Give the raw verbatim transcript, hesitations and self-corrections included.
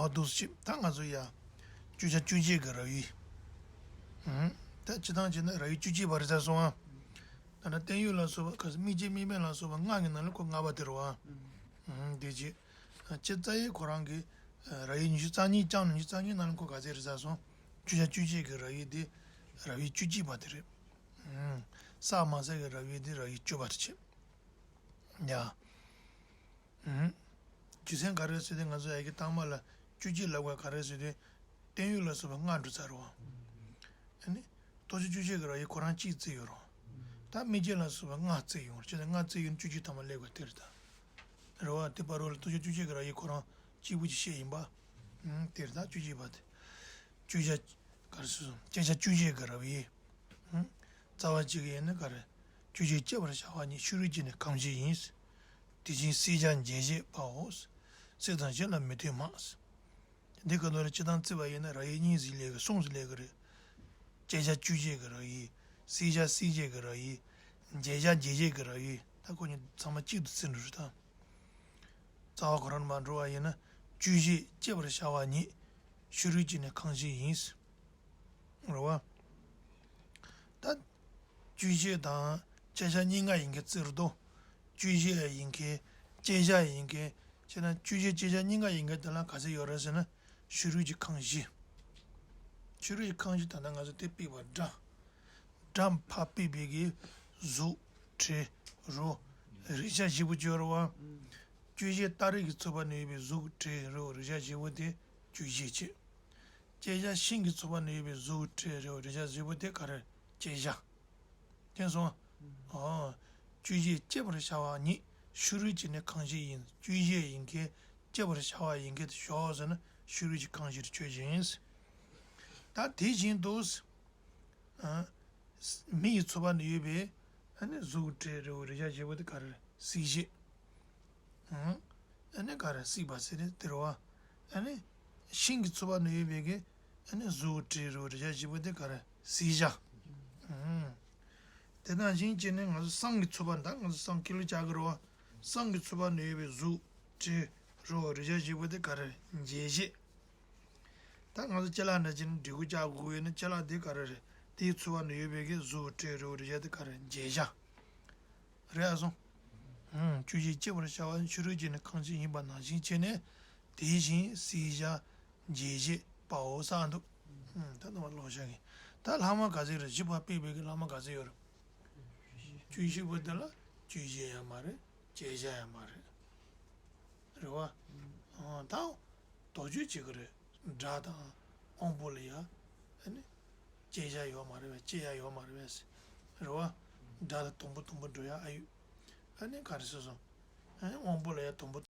འོ་འདུག་སེ་བྱས། ད་ང་ཚོ་ཡ། བཅུ་ཆ་བཅུ་གཅིག་གི་རབ་དབྱེ། ཨུམ། ད་སྤྱིར་བཏང་བྱས་ན་རབ་དབྱེ་བཅུ་གཅིག་པ་རེད་ཚར་སོང་ཨ། ད་ནི་བརྟན་གཡོ་ལ་སོགས་པ་ག་ས་དམིགས་བཅས་དམིགས་མེད་ལ་སོགས་པ་ལྔ་གི་ནང་ལ་ཁོ་ལྔ་པ་དེ་རེད་བ། ཨུམ། དེ་རྗེས། སྤྱིར་རྩ་བའི་ཁོ་རང་གི་རབ་དབྱེ་ཉི་ཤུ་རྩ་གཉིས་ཀྱང་ཉི་ཤུ་རྩ་གཉིས་ནང་ལ་ཁོ་ག་ཚད་རེད་ཚར་སོང་། བཅུ་ཆ་བཅུ་གཅིག་གི་རབ་དབྱེ་དེ་རབ་དབྱེ་བཅུ་གཅིག་པ་དེ་རེད། ཨུམ། བསགས་མ་བསགས་ཀྱི་རབ་དབྱེ་དེ་རབ་དབྱེ་བཅུ་པ་རེད་བྱས། ཡ། ཨུམ། རྒྱུ་མཚན་ག་རེ་ཟེར་དུས་ང་ཚོ་ཡ་གི་སྟག་མ་ལ་བཅུ་གཅིག་ལབ་དགོས་ག་རེ་ཟེར་དུས། བརྟན་གཡོ་ལ་སོགས་པ་ལྔ་འགྲོ་ཚར་རེད་བ། ཨ་ནི། ལྟོ་ཆས་བཅུ་གཅིག་གི་རབ་དབྱེ་ཁོ་རང་གཅིག་བརྩིས་ཡོད་རེད་བ། ད་དམིགས་བཅས་ལ་སོགས་པ་ལྔ་བརྩིས་ཡོང་རེད། བྱས་ཙང་ལྔ་བརྩིས་ཡོད་ན་བཅུ་གཅིག་ཐ་མ་སླེབས་དགོས་དེ་རེད་ད། རེད་བ། དེ་བར་རོ་ལ་ལྟོ་ཆས་བཅུ་གཅིག་གི་རབ་དབྱེ་ཁོ་རང་གཅིག་པུ་ཅིག་བཤད་ཡིན་པ། ཨུམ། དེ་རེད་ད་བཅུ་གཅིག་པ་དེ། བཅུ་ཆ། ག་རེ་ཟེར་སོང་། བཅད་ཆ་བཅུ་གཅིག་གི་རབ་དབྱེ། ཨུམ། རྩ་བ་གཅིག་གི་ཡིན་ན་ག་རེ། བཅུ་གཅིག་བསྐྱེད་པར་བྱ་བ་ཉིད་ཕྱི་རོལ་གྱི་ནི་གང་ཞིག་ཡིན། དེ་བཞིན་བསྲེས་བཅད་འབྱེད་བྱེད་པའོ། བསྲེ་དང་འབྱེད་ལ་མི་ལྟོས་མ། འདི་ག་ནོར་སྤྱིར་བཏང་བརྩིས་པ་ཡིན་ན་རབ་དབྱེ་གཉིས་ཟིག་སླེབས་གི་གསུམ་ཟིག་སླེབས་གི་རེད། བསྐྱེད་བྱ་བཅུ་གཅིག་གི་རབ་དབྱེ། བསྲེས་བྱ་བསྲེས་བཅད་ཀྱི་རབ་དབྱེ། འབྱེད་བྱ་འབྱེད་བྱེད་ཀྱི་རབ་དབྱེ། ད་ཁོ་གཉིས་ཚང་མ་གཅིག་ཏུ་བརྩི་འགྲོ་རེད་ད། རྩ་བ་ཁོ་རང་མར་འགྲོ་བ་ཡིན་ན། བཅུ་གཅིག་བསྐྱེད་པར་བྱ་བ་ཉིད། ཕྱི་རོལ་གྱི་ནི་གང་ཞིག་ཡིན། རེད་བ། ད། བཅུ་གཅིག་དང་བསྐྱེད་བྱ་གཉིས་ཀ་ཡིན་མཁན་བརྩི་རུ་དོ། བཅུ་གཅིག་ཡིན་མཁན། བསྐྱེད་བྱ་ཡིན་མཁན། བྱས་ན་བཅུ་གཅིག་བསྐྱེད་བྱ་གཉིས་ཀ་ཡིན་མཁན་དེ་ལ་ག་ཚད་ཡོད་རེད་ཟེར་ན། ཕྱི་རོལ་གྱི་ཁམས་བཞི། ཕྱི་རོལ་གྱི་ཁམས་བཞི་ད་ལྟ་ང་ཚོ་དེ་དཔེ་བ་སྒྲ། སྒྲ་ཕར་དཔེ་བྱེད་ཀྱི་གཟུགས་དྲི་རོ་རེག་བྱ་བཞི་པོ་ཅིག་ཡོད་རེད་བ། བཅུ་གཅིག་རྟ་རིགས་ཀྱི་ཚོགས་པ་ནས་ཡོད་པའི་གཟུགས་དྲི་རོ་རེག་བྱ་བཞི་པོ་དེ་བཅུ་གཅིག་བྱས། བསྐྱེད་བྱ་ཤིང་གི་ཚོགས་པ་ནས་ཡོད་པའི་གཟུགས་དྲི་རོ་རེག་བྱ་བཞི་པོ་དེ་ག་རེ། བསྐྱེད་བྱ། མཁྱེན་སོང་ཨ། ཨོ། བཅུ་གཅིག་བསྐྱེད་པར་བྱ་བ་ཉིད་ཕྱི་རོལ་གྱི་ནི་གང་ཞིག་ཡིན། བཅུ་གཅིག་ཡིན་མཁན་བསྐྱེད་པར་བྱ་བ་ཡིན་མཁན་དེ་ཞོག་ཟེར་ན་ཕྱི་རོལ་གྱི་ཁམས་བཞི་རུ་ཆོས་ཅན། ད་དེ་བཞིན་དུ། ཨ། མི་ཡི་ཚོགས་པ་ནས་ཡོད་པའི། ཨ་ནི་གཟུགས་དྲི་རོ་རེག་བྱ་བཞི་པོ་དེ་ག་རེ། བསྲེག་བྱེད། ཨ་ནི་ག་རེ། བསྲེགས་པ་ཟེར་ནས་དེ་རེད་བ། ཨ་ནི་ཤིང་གི་ཚོགས་པ་ནས་ཡོད་པའི་གི། ཨ་ནི་གཟུགས་དྲི་རོ་རེག་བྱ་བཞི་པོ་དེ་ག་རེ། བསྲེག་བྱ། ཨུམ། དེ་ནང་བཞིན་བྱས་ནས་ང་ཚོ་བསམ་གྱི་ཚོགས་པ། ད་ང་ཚོ་བསམ་གྱི་ལུགས་ལ་བྱ་གི་རེད་བ། བསམ་གྱི་ཚོགས་པ་ནས་ཡོད་པའི་གཟུགས་དྲི་རོ་རེག་བྱ་བཞི་པོ་དེ་ག་རེ། འབྱེད་བྱེད། ད་ང་ཚོ་ཅ་ལག་འདྲ་བྱས་ནས་འབྲས་བུ་བཅག་དགོས་ཡོད་ན་ཅ་ལག་དེ་ག་རེ་རེད། དེའི་ཚོགས་པ་ནས་ཡོད་པའི་གི་གཟུགས་དྲི་རོ་རེག་བྱ་དེ་ག་རེ། འབྱེད་བྱ། རེད་ཨ་སོང་། ཨུམ། བཅུ་གཅིག་བསྐྱེད་པར་བྱ་བ་ཕྱི་རོལ་གྱི་ནི་གང་ཞིག་ཡིན་པ་ནང་བཞིན་བྱས་ནས། དེ་བཞིན་བསྲེག་བྱ་འབྱེད་བྱེད་པའོ་ཟེར་འདུག་ཨུམ། ད་ནི་མ་ལོག་བྱ་གི། ད་ལྷག་མ་ག་ཚོད་རེད། བཞི་པ་དཔེ་བྱེད་ཀྱི་ལྷག་མ་ག་ཚོད་ཡོད་རེད། བཅུ་བཞི་པོ་དེ་ལ་བཅུ་བཞི་ཡང་མ་རེད། བསྐྱེད་བྱ་ཡང་མ་རེད། རེད་བ། ཨང་། ད་དོགས་གཅོད་བྱེད་ཀྱི་རེད། སྒྲ་དང་དབང་པོ་ལ་ཡ། ཨ་ནི། བསྐྱེད་བྱ་ཡོད་མ་རེད་པས། བསྐྱེད་བྱ་ཡོད་མ་རེད་པས། རེད་བ། སྒྲ་ལ་དང་པོ་དང་པོ་འགྲོ་ཡ་ཨ་ཡོད། ཨ་ནི་ག་རེ་ཟེར་སོང་། ཨ་ནི་དབང་པོ་ལ་ཡ་དང་པོ་